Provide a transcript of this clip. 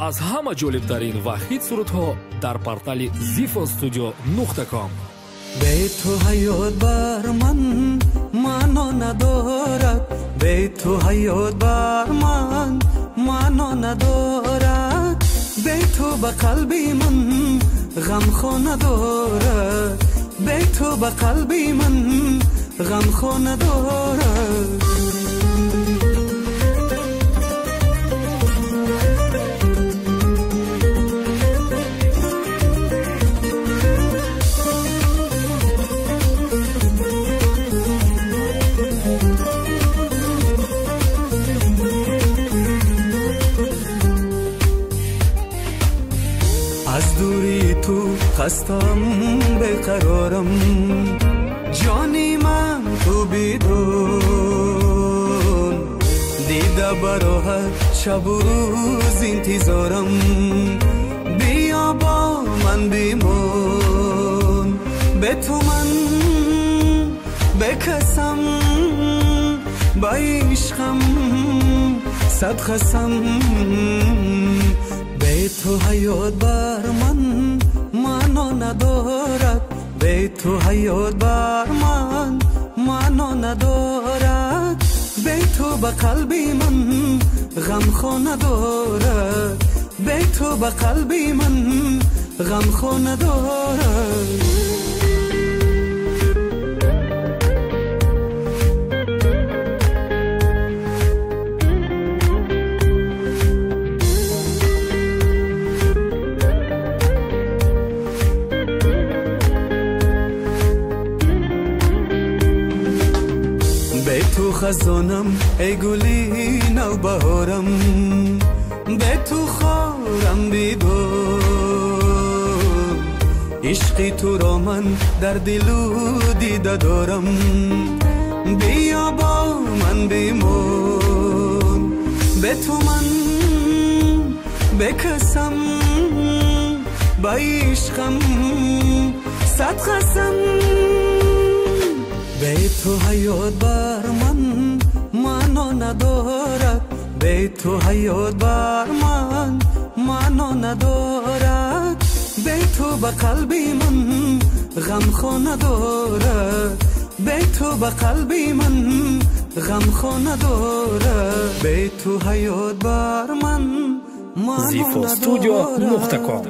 Аз ҳама ҷолибтарин ва хит сурудҳо дар портали zifostudio.com. Бе ту ҳаёт бар ман маъно надорад, бе ту ҳаёт бар ман маъно надорад, бе ту ба қалби ман ғамхона дорад, бе ту ба қалби ман ғамхона дорад. Аз дури ту хастам, беқарорам, ҷони ман ту бидон, дида бароҳат шабу рӯз интизорам, биё бо ман бимон, бе ту ман бекасам, ба ишқам сад қасам. Бе ту ҳаёт бар ман маъно надорад, бе ту ҳаёт бар ман маъно надорад, бе ту ба қалби ман ғамхона дорад, бе ту ба қалби ман ғамхона дорад. Бе ту хазонам, эй гули навбаҳорам, бе ту хорам бидон, ишқи туро ман дар дилу дида дорам, биё бо ман бимон, бе ту ман бекасам, ба ишқам сад қасам. Бе ту ҳаёт бар ман маъно надорад, бе ту ҳаёт бар ман маъно надорад, бе ту ба қалби ман ғамхона дорад, бе ту ба қалби ман ғамхона дорад, бе ту ҳаёт бар ман маъно zifostudio.com.